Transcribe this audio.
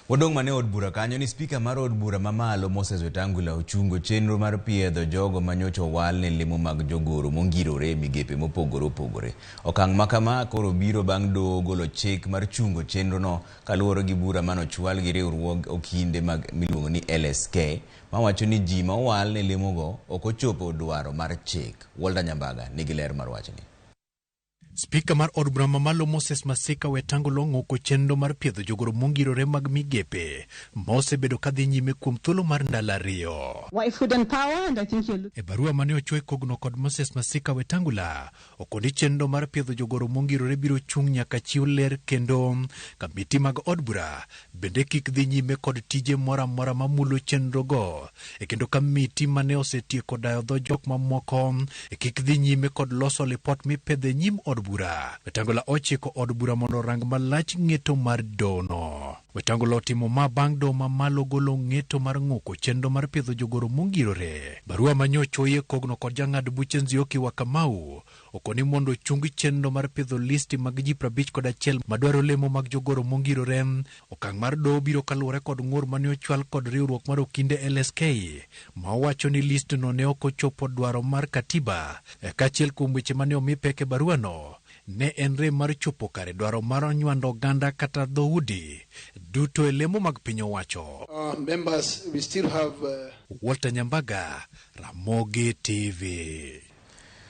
Wadong' mane od bura kanyo ni spika mar od bura mamalo Moses Wetangula ochungo chenro mar piedho jogo manyocha owal ne lemo mag jogoro mongirore e migepe mopogore opogore. Okang' ma kama koro biro bang' doho golo chik mar chungo chenrono kaluwore gi bura manochwal gi riwruog okinde mag miluongo ni LSK mawacho ni ji ma owal ne lemogo ok ochopo dwaro mar chik. Walter Nyambaga nigi ler mar wachni. Spika mar od bura mamalo Moses Masika Wetangula ong'uko chenro mar piedho jogoro mongirore mag migepe ma osebedo kadhi nyime kuom thuolo mar ndalo 2. E barua mane ochwe kogno kod Moses Masika Wetangula, okoni chenro mar piedho jogoro mongirore biro chung' nyaka chiw ler kendo kamiti mag od bura bende kik dhi nyime kod tije moro amora mamulo chenrogo. E kendo kamiti mane osetieko dayo dho jok mamoko e kik dhi nyime kod loso lipot mipedho e nyim od bura. Wetangula ochiko od bura mondo orang malach ng'eto mar dono. Wetangula otimo ma bang' doho mamalo golo ng'eto mar ng'uko chenro mar piedho jogoro mongirore. Barua manyochoye kogno kod jang'ad buche Nzioki wa Kamau okoni mondo ochung chenro mar pidho listi mag ji 51 madwaro lemo mag jogoro mongirore. Okang' mar doho biro kaluwore kod ng'ur mane ochwal kod riwruok mar okinde LSK ma owacho ni listno ne ok ochopo dwaro mar katiba. Kaachiel kuom weche mane omi pek e baruano ne en rem mar chopo kare dwaro mar nywando oganda kata dhoudi duto e lemo mag piny owacho. Members, we still have, Walter Nyambaga, Ramogi TV.